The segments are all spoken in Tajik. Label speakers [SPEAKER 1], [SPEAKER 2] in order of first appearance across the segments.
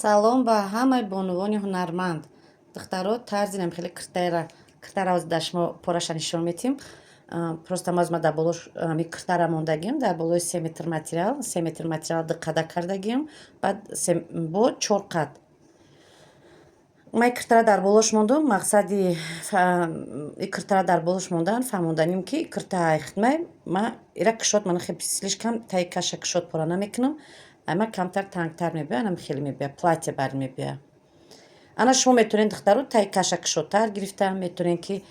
[SPEAKER 1] Салом ба ҳамаи бонувони ҳунарманд. Духтаро, тарзи нам хеле киртаера, киртара ҳозир дар шумо пораша нишон метим. Просто мо ма дар боло ҳами киртара мондагим, дар болои 3 метр материал, 3 метр материал ду қада кардагим, баъд бо чор қад. Ма и киртара дар болош мондум, мақсади и киртара дар болош мондан фаҳмонданим, ки кирта хидмай ма ира кушод, мана хеле слишком таи каша кушод пора намекунам, ама камтар тангтар мебиёяд, анам хеле мебиёяд, платье бар мебиёяд. Ана шумо метавонед, духтаро, таи каша кушодтар гирифта, метавонед, ки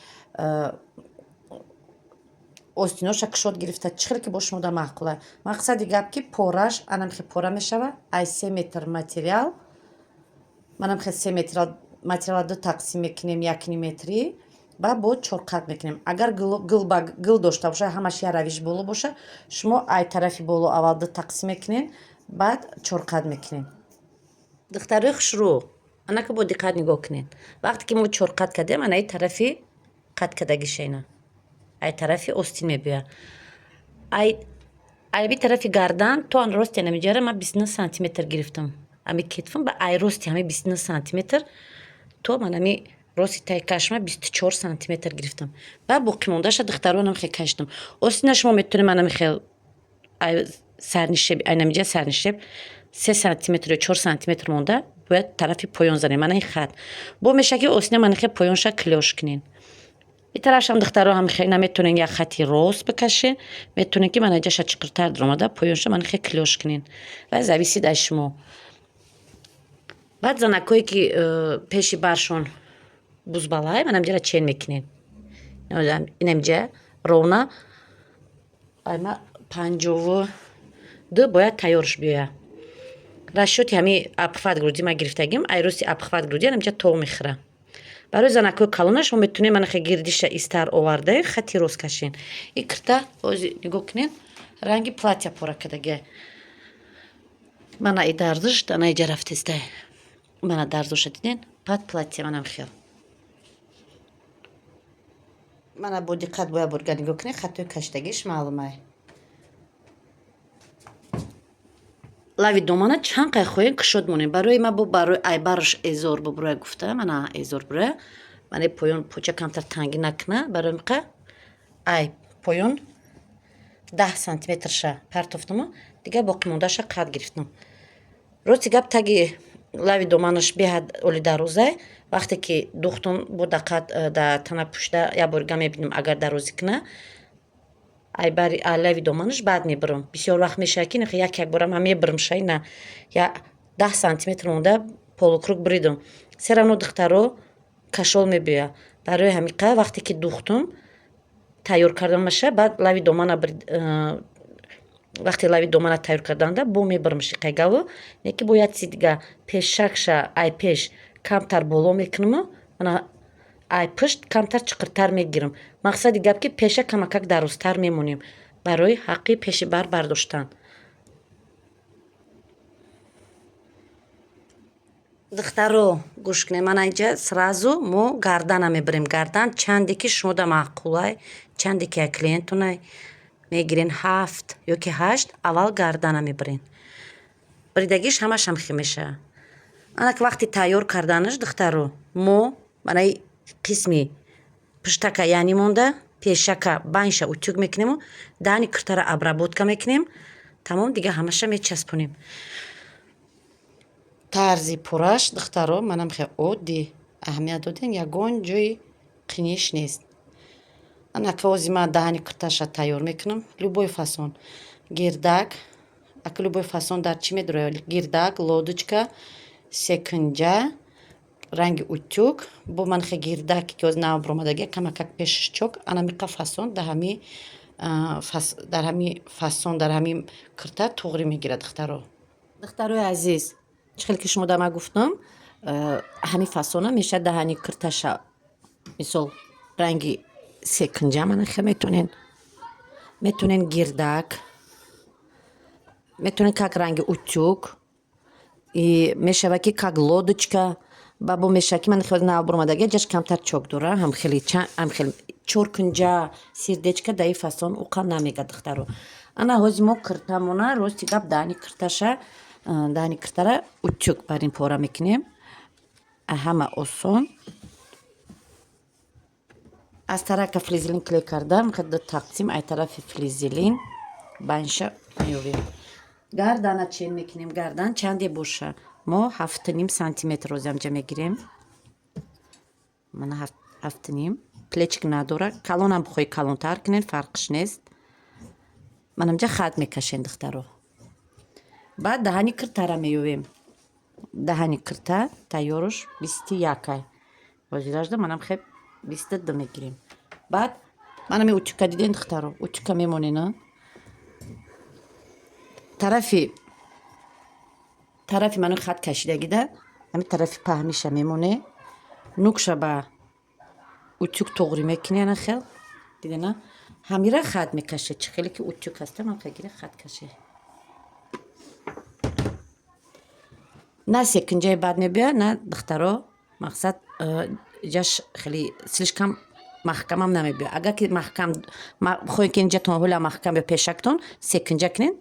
[SPEAKER 1] остиноша кушод гирифта, чӣ хеле ки бо шумо да маъқула. Мақсади гап, ки пораш анам хел пора мешава. Ай 3 метр материал, манам хел 3 метр материала ду тақсим мекунем, якним метрӣ, ва бо чорқат мекунем. Агар гул дошта боша, ҳамаш як равиш боло боша, шумо ай тарафи боло аввал ду тақсим мекунед, баъд чорқат мекунед. Духтарои хушрӯ, анака бо диққат нигоҳ кунед. Вақте ки мо чорқат кардем, анаи тарафи қат кардагиша, ина ай тарафи остин мебиёяд. Айби тарафи гардан то ан рости анамиҷара ман 29 сантиметр гирифтам. Ами кетфам ба ай рости ҳами 29 сантиметр то ман ами рости таи кашма 24 сантиметр гирифтам. Баъд боқимондаша, духтаро, анам хел кашидам. Остина шумо метавонед анами хел сарнишеб, айнамиҷа сарнишеб 3 сантиметр ё 4 сантиметр монда, бояд тарафи поён занем. Мана ин хат бо меша, ки остина мана хел поёнша клёш кунед. И тарафшам, духтаро, ҳам хел наметавонед як хати рост бикашед, метавонед, ки мана ҷаша чиқиртар даромада, поёнша мана хел клёш кунед ва зависит аз шумо. Баъд занакҳое, ки пеши баршон бузбалай, манамҷара чен мекунед. Инамҷа ровно ма 52 бояд тайёрш биёяд. Расчёти ҳами обхват груди ма гирифтагим, ай рости обхват груди анамҷа тов мехӯра. Барои занакҳои калона шумо метавонед манахе гирдиша истар оварда, хати рост кашен. И кирта ҳозир нигоҳ кунед, ранги платья пора кардагия. Мана и дарзиш ана иҷа рафтеста, мана дарзоша диден, баъд платья манам хел. Мана бо диққат бояд бурга нигоҳ кунед, хатои каштагиш маълумай. Лави домана чанд қай хоҳем кушод монем. Барои ма бо барои айбарш эзор бубурая гуфта, мана эзор бурая, мана поён поча камтар тангӣ накуна. Барои миқа ай поён 10 сантиметрша партофтуму дигар боқимондаша қад гирифтум. Рости гап, таги лави доманаш беҳад оли дарозай. Вақте ки духтум, бо дақат да тана пӯшида як борга мебинем, агар дарозӣ куна айбари лави доманаш, баъд мебирам. Бисёр вақт мешавад, ки як як бора ман мебирам шай на я 10 сантиметр монда полукруг бридум, всё равно, духтаро, кашол мебиёяд. Барои ҳамиқа вақте ки духтум, тайёр кардамаша, баъд лави домана, вақте лави домана тайёр карданда, бо мебирам шиқайгаву не ки бояд чизи дига пешакша ай пеш камтар боло мекунаму, мана ай пушт камтар чиқиртар мегирам. Мақсади гап, ки пеша камакак дарозтар мемонем барои ҳаққи пеши бар бардоштан. Духтаро, гӯш кунед, мана инҷа сразу мо гардана мебирем. Гардан чанде ки шумода маъқулай, чанде ки як клиентунай, мегирен ҳафт ё ки ҳашт. Аввал гардана мебирен, бридагиш ҳамаш ҳамхел мешавад. Анак вақти тайёр карданаш, духтаро, мо манаи қисми пуштака яъни монда, пешака байнша утюг мекунему, даҳни киртара обработка мекунем, тамом, дига ҳамаша мечаспонем. Тарзи пураш, духтаро, манам хел оддӣ, аҳамият додем, ягон ҷои қиниш нест. Анака ози ман даҳани кирташа тайёр мекунам. Любой фасон гирдак, ака любой фасон дар чӣ медурояд: гирдак, лодочка, секунҷа, ранги утюг, бо манхе гирдак, ки оз нав баромадагия, камакак пешаш чок. Анамиқа фасон дар ҳами фасон, дар ҳами кирта туғрӣ мегирад, духтаро. Духтарои азиз, чӣ хеле ки шумо дар ман гуфтам, ҳами фасона мешавад даҳани кирташа, мисол, ранги секунҷа, манахе метавонен гирдак, метавонен как ранги утюг, и мешавад, ки как лодочка, ба бо мешавад, ки ман хеле нав баромадагия, ҷаш камтар чок дора, ҳамхели ҳамхел чоркунҷа, сердечко. Дар ин фасон уқа намегад, духтаро. Ана ҳози мо киртамона, рости гап, даҳани кирташа Даҳани киртара утюг бар ин пора мекунем. Ҳама осон. Аз тарака флизелин клей карда, ду тақсим ай тарафи флизелин байнша меёвем. Гардана чен мекунем. Гардан чанде боша? Мо 7,5 сантиметр розиамҷа мегирем. Мана, 7,5. Плечик надора. Калонам бихоҳӣ, калонтар кунед, фарқиш нест. Манамҷа хат мекашем, духтаро. Баъд даҳани киртара меёвем. Даҳани кирта тайёруш 21-ай. Ҳозиражда манам хеб 22 мегирем. Баъд манами утюг а диден, духтаро, утюг а мемонена. Тарафи ману хат кашидагида, ҳами тарафи паҳмиша мемоне. Нукша ба утюг туғрӣ мекунӣ, ана хел. Дидена? Ҳамира хат мекаше. Чӣ хеле ки утюг ҳаста, ман гира хат каше. На секинҷаи бад мебиёяд, на, духтаро, мақсад, ҷаш хеле слишком маҳкамам намебиёяд. Агар ки маҳкам хоҳед, ки инҷатон ҳола маҳкам ё пешактон секинҷа кунед,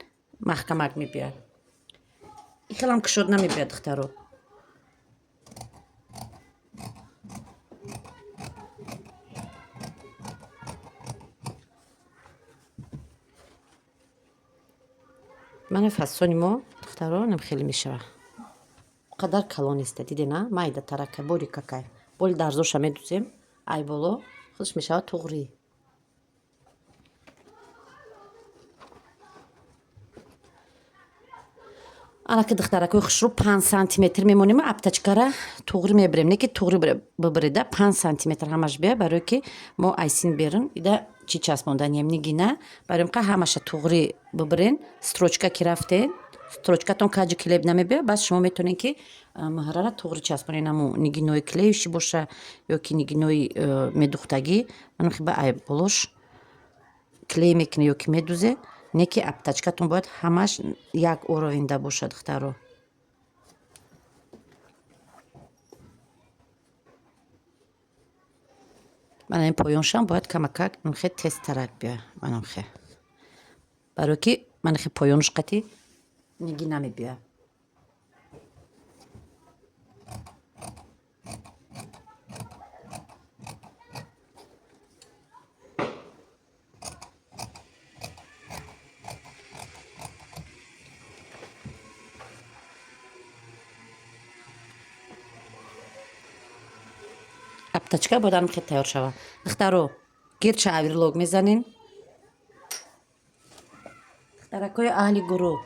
[SPEAKER 1] маҳкамак мебиёяд. Ин хелам кушод намебиёяд, духтаро. Мана фасони мо, духтаро, нам хеле мешавад. Қадар калон неста, дидена, майда тарака бори какай. Боли дарзоша медузем, ай боло худаш мешавад туғрӣ. Анаки, духтаракои хушрӯ, 5 сантиметр мемонем, обтачка ра туғрӣ мебирем. Не ки туғрӣ бибиреда, 5 сантиметр ҳамаш бия, барое ки мо айсин берун ида чӣ часпонданием, нигина. Барои ка ҳамаша туғрӣ бибирен, строчка ки рафтен, строчка тон каҷи клей намебия. Бас шумо метавонед, ки муҳрара туғрӣ часпонед, намо нигинои клеющий боша ё ки нигинои медухтагӣ. Манохи ба ай болош клей мекунед ё ки медузе. Не ки обтачка тон бояд ҳамаш як уровень да бошад, духтаро. Мана ин поёншам бояд камакак хе тезтарак биёяд, манамхе, барое ки манахе поёнш қати ниги намебиёяд. Обтачка бояд ҳам хел тайёр шавад, духтаро. Гирча оверлок мезанем. Духтаракҳои аҳли гурӯҳ,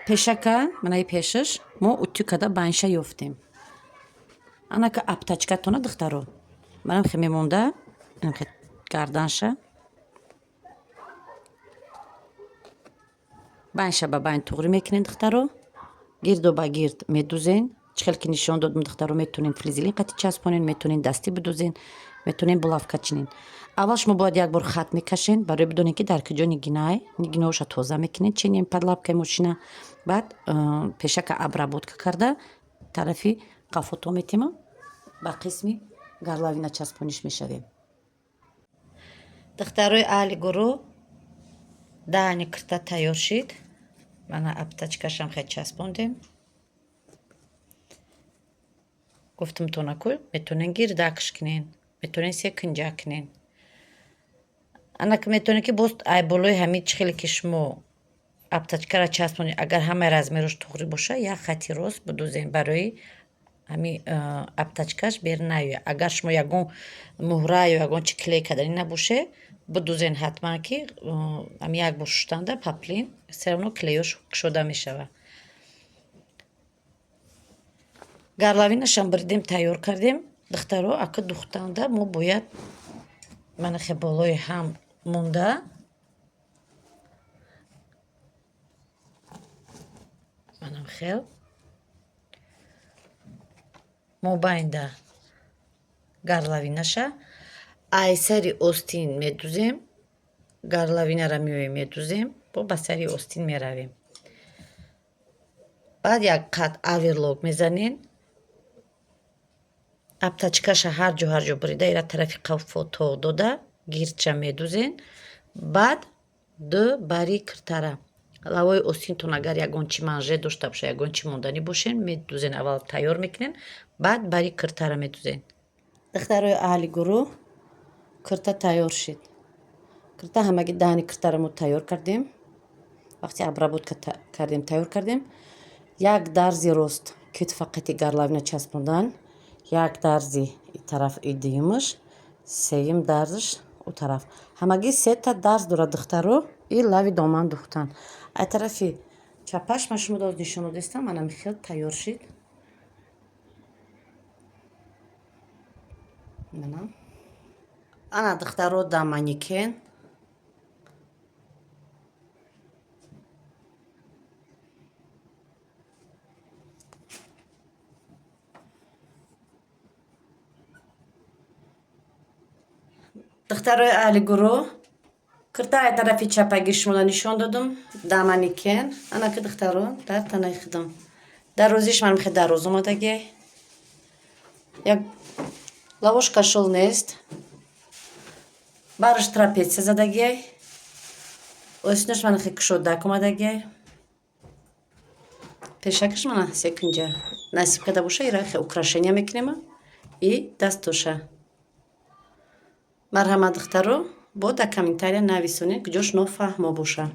[SPEAKER 1] пешака, манаи пешаш мо утюг карда байнша ёфтем. Анака обтачка тона, духтаро, манам хе мемонда хе гарданша байнша ба байн туғрӣ мекунем, духтаро. Гирду ба гирд медузен. Чӣ хел ки нишон додам, духтаро, метавонед флизелин қати часпонед, метавонед дастӣ бидузен, метавонед булавка чинед. Аввал шумо бояд як бор хат мекашен, барои бидонед, ки дар куҷо нигинай. Нигинаҳоша тоза мекунед, ченем под лапка и мошина. Баъд пешака обработка карда, тарафи қафото метема, ба қисми горловина часпониш мешавем. Духтарои аҳли гурӯҳ, даҳани кирта тайёр шид. Мана, обтачка шам хел часпондем. Гуфтам тонаку, метавонед гирдакш кунед, метавонед секинҷа кунед. Анаки метавонед, ки боз ай болои ҳамин, чӣ хеле ки шумо обтачка ра часпонед, агар ҳамаи размер ош туғрӣ боша, як хати рост бидузен, барои ҳамин обтачка ш бер наёяд. Агар шумо ягон муҳра ё ягон чи клей карданӣ набоше, бидузен ҳатман, ки ҳамин як бор шуштанда поплин всё равно клей ош кушода мешавад. Горловина шам биридем, тайёр кардем, духтаро. Ака духтанда мо бояд манахе болои ҳам монда. Манам хел мобайнда горловина ша ай сари остин медузем, горловина ра меоем, медузем, бо ба сари остин меравем. Баъд як қат оверлок мезанем. Обтачка ша ҳар ҷо, ҳар ҷо бурида, ира тарафи қафо то дода, гирдша медузен. Баъд ду бари киртара Лавои остинтон агар ягон чи манжет дошта боша, ягон чи монданӣ бошен, медузен, аввал тайёр мекунен, баъд бари киртара медузен. Духтарои аҳли гурӯҳ, кирта тайёр шид. Кирта ҳамаги даҳани киртаро мо тайёр кардем. Вақте обработка кардем, тайёр кардем. Як дарзи рост китфа қати горловина часпондан, як дарзи и тараф и дуюмаш, сеюм дарзаш у тараф. Ҳамагӣ сета дарз дорад, духтаро, и лави доман духтан. Ай тарафи чапаш ман шумо доз нишон додистам, ана михел тайёр шид. Мана. Ана, духтаро, да манекен. Духтарои аҳли гурӯҳ, кирта ай тарафи чапаги шуморо нишон додум, да манекен. Ана ки, духтаро, дар танаи худам. Дарозиш ман мехе дароз омадагиай. Як лавош кашол нест. Бараш трапеция задагиай. Остинаш мана хе кушодак омадагиай. Пешакаш мана секунҷа. Насиб карда боша, ира хе украшения мекунема и дастоша. Марҳамат, духтаро, бо дар комментария нависонед, куҷош нофаҳмо боша.